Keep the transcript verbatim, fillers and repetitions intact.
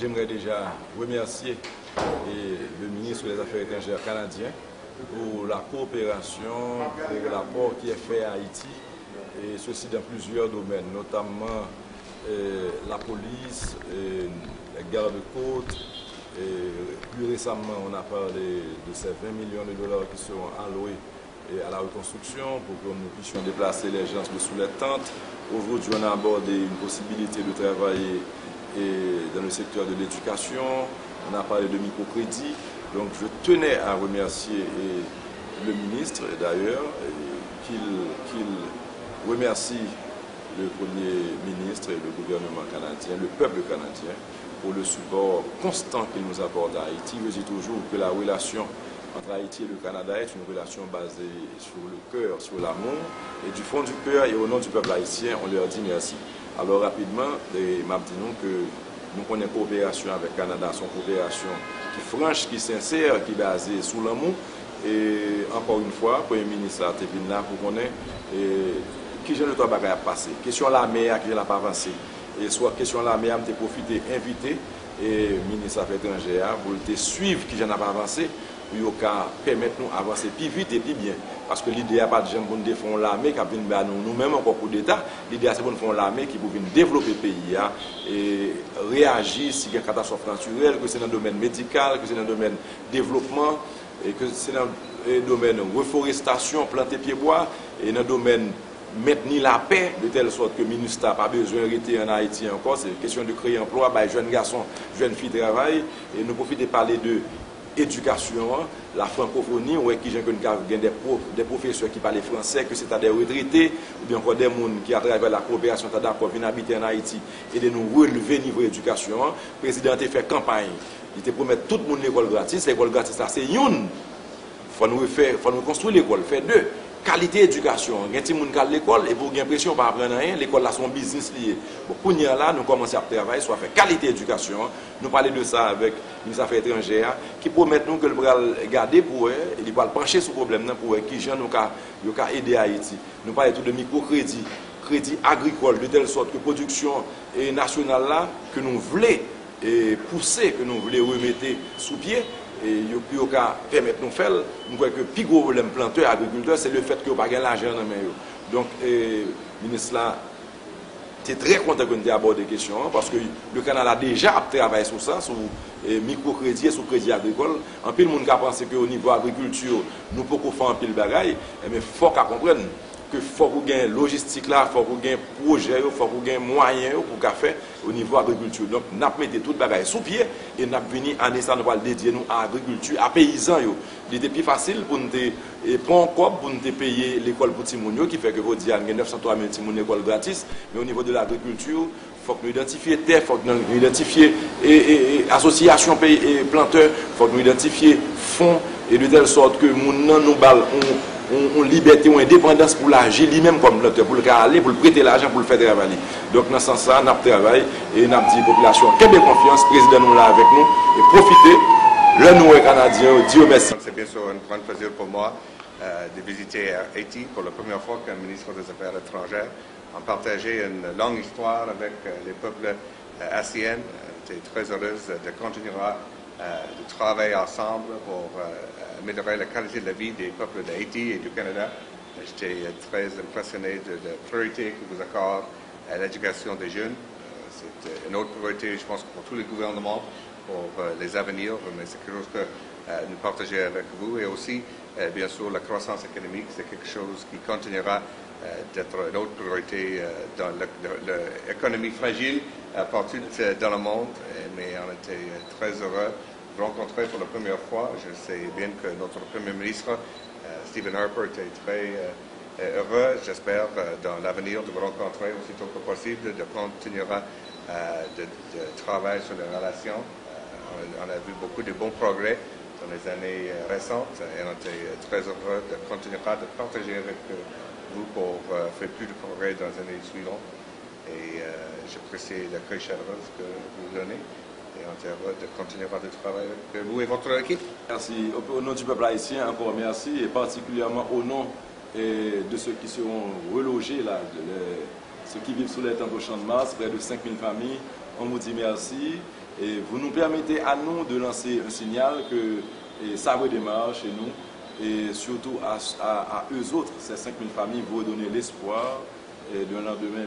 J'aimerais déjà remercier eh, le ministre des Affaires étrangères canadien pour la coopération, pour l'apport qu'il fait à Haïti, et ceci dans plusieurs domaines, notamment eh, la police, eh, les gardes-côtes. Et plus récemment, on a parlé de ces vingt millions de dollars qui seront alloués et à la reconstruction pour que nous puissions déplacer les gens de sous les tentes. Aujourd'hui, on a abordé une possibilité de travailler et dans le secteur de l'éducation. On a parlé de microcrédit. Donc, je tenais à remercier et le ministre, d'ailleurs, et qu'il qu'il remercie le Premier ministre et le gouvernement canadien, le peuple canadien, pour le support constant qu'il nous apporte à Haïti. Je dis toujours que la relation entre Haïti et le Canada est une relation basée sur le cœur, sur l'amour, et du fond du cœur et au nom du peuple haïtien, on leur dit merci. Alors rapidement, eh, m ap di nou ke nou konnen koperasyon avèk Kanada se yon koperasyon ki franch, ki sensè, ki baze sou lanmou. E ankò yon fwa, Premye Minis la te vin la pou konnen eh, kijan de twa bagay ap pase. Kesyon lame a, kijan l ap avanse. E sou kesyon lame a, m te pwofite envite eh, minis afè etranjè a pou l te swiv kijan n ap avanse pou yo ka pèmèt nou avanse pi vit e pi byen. Paske lide a pa t janm pou n te fè yon lame k ap vin ba nou nou menm ankò koudeta. Lide a se pou n fè yon lame ki pou vin devlope peyi a, e reyaji si gen katastwòf natirèl, ke se nan domèn medikal, ke se nan domèn devlopman, e ke se nan eh, domèn reforestasyon, plante pyebwa, e nan domèn mentni lapè, de tèl sòt ke MINUSTAH pa bezwen rete ann Ayiti ankò. Se kesyon de kreye anplwa, bay jèn gason, jèn fi travay. E nou pwofite pale de edikasyon an, la frankofoni, wè kijan ke nou ka gen de, pwo, de pwofesè ki pale fransè, ke se ta de retrete, oubyen ankò de moun ki, atravè la koperasyon, ta dakò vin abite ann Ayiti, ede nou releve nivo edikasyon an. Prezidan an te fè kanpay, li te pwomèt tout moun lekòl gratis. Lekòl gratis la, se youn. Fò nou refè, fò nou rekonstwi lekòl, fè de. Kalite edikasyon an. Gen timoun k al lekòl, epi w gen enpresyon yo pa aprann anyen, lekòl la se yon biznis li ye. Bon, kounye a la, nou kòmanse ap travay sou afè kalite edikasyon an. Nou pale de sa avèk minis afè etranjè a, ki pwomèt nou ke l pral gade pou wè, li pral panche sou pwoblèm nan pou wè kijan nou ka, yo ka ede Ayiti. Nou pale tou de mikwokredi, kredi agrikòl, de tèl sòt ke pwodiksyon eh, nasyonal la, ke nou vle eh, pouse, ke nou vle remete sou pye, eh, yo, pou yo ka pèmèt nou fè l. M kwè ke pi gwo pwoblèm plantè, agrikiltè, se lefèt ke yo pa gen lajan nan men yo. Donk, eh, minis la te trè kontan ke n te abòde kesyon an, paske le Kanada deja ap travay sou sa, sou eh, mikwokredi e sou kredi agrikòl. Anpil moun ka panse ke o nivo agrikilti, nou poko fè anpil bagay, enben fòk a konprann ke fòk ou gen lojistik la, fòk ou gen pwojè yo, fòk ou gen mwayen yo pou w ka fè o nivo agrikilti. Donk, n ap mete tout bagay sou pye e n ap vini ane sa, nou pral dedye nou a agrikilti, a peyizan yo. Li te pi fasil pou n te eh, pran yon kòb pou n te peye lekòl pou timoun yo, ki fè ke jodi a n gen nèf san twa mil timoun lekòl gratis, men o nivo de lagrikilti, fòk nou idantifye tè, fòk nou idantifye eh, eh, eh, asosyasyon peyi eh, plantè, fòk nou idantifye fon, e de tèl sòt ke moun nan nou ba l yon, yon, yon libète, yon endepandans pou l aji li menm kòm plantè, pou l ka ale, pou l prete lajan, pou l fè travay li. Donk, nan sans sa, n ap travay e n ap di popilasyon an kenbe konfyans, prezidan nou la avèk nou, e pwofite, lè nou wè Kanadyen yo, di yo mèsi. C'est bien sûr un grand plaisir pour moi euh, de visiter Haïti pour la première fois comme ministre des Affaires étrangères, en partager une longue histoire avec euh, les peuples euh, haïtiens. J'étais très heureuse de continuer euh, de travailler ensemble pour euh, améliorer la qualité de la vie des peuples d'Haïti et du Canada. J'étais très impressionné de la priorité que vous accordez à l'éducation des jeunes. Euh, C'est euh, une autre priorité, je pense, pour tous les gouvernements, pour euh, les avenirs, mais c'est quelque chose que euh, nous partageons avec vous. Et aussi, euh, bien sûr, la croissance économique, c'est quelque chose qui continuera euh, d'être une autre priorité euh, dans le- le- l'économie fragile euh, partout euh, dans le monde. Euh, Mais on était euh, très heureux de rencontrer pour la première fois. Je sais bien que notre Premier ministre, euh, Stephen Harper, était très euh, euh, heureux, j'espère, euh, dans l'avenir de vous rencontrer aussitôt que possible, de continuer euh, de, de travail sur les relations. Euh, on, a- on a vu beaucoup de bons progrès dans les années euh, récentes et on était très heureux de continuer de partager avec euh, vous pour euh, faire plus de progrès dans les années suivantes. Et euh, j'apprécie l'accueil chaleureux que vous donnez et on est heureux de continuer de travailler avec vous et votre équipe. Merci. Au, au nom du peuple haïtien, encore merci, et particulièrement au nom eh, de ceux qui seront relogés là, de- Ceux qui vivent sous les tentes au Champ de Mars, près de cinq mille familles, on vous dit merci. Et vous nous permettez à nous de lancer un signal que et ça redémarre chez nous. Et surtout à, à, à eux autres, ces cinq mille familles, vous redonner l'espoir et d'un lendemain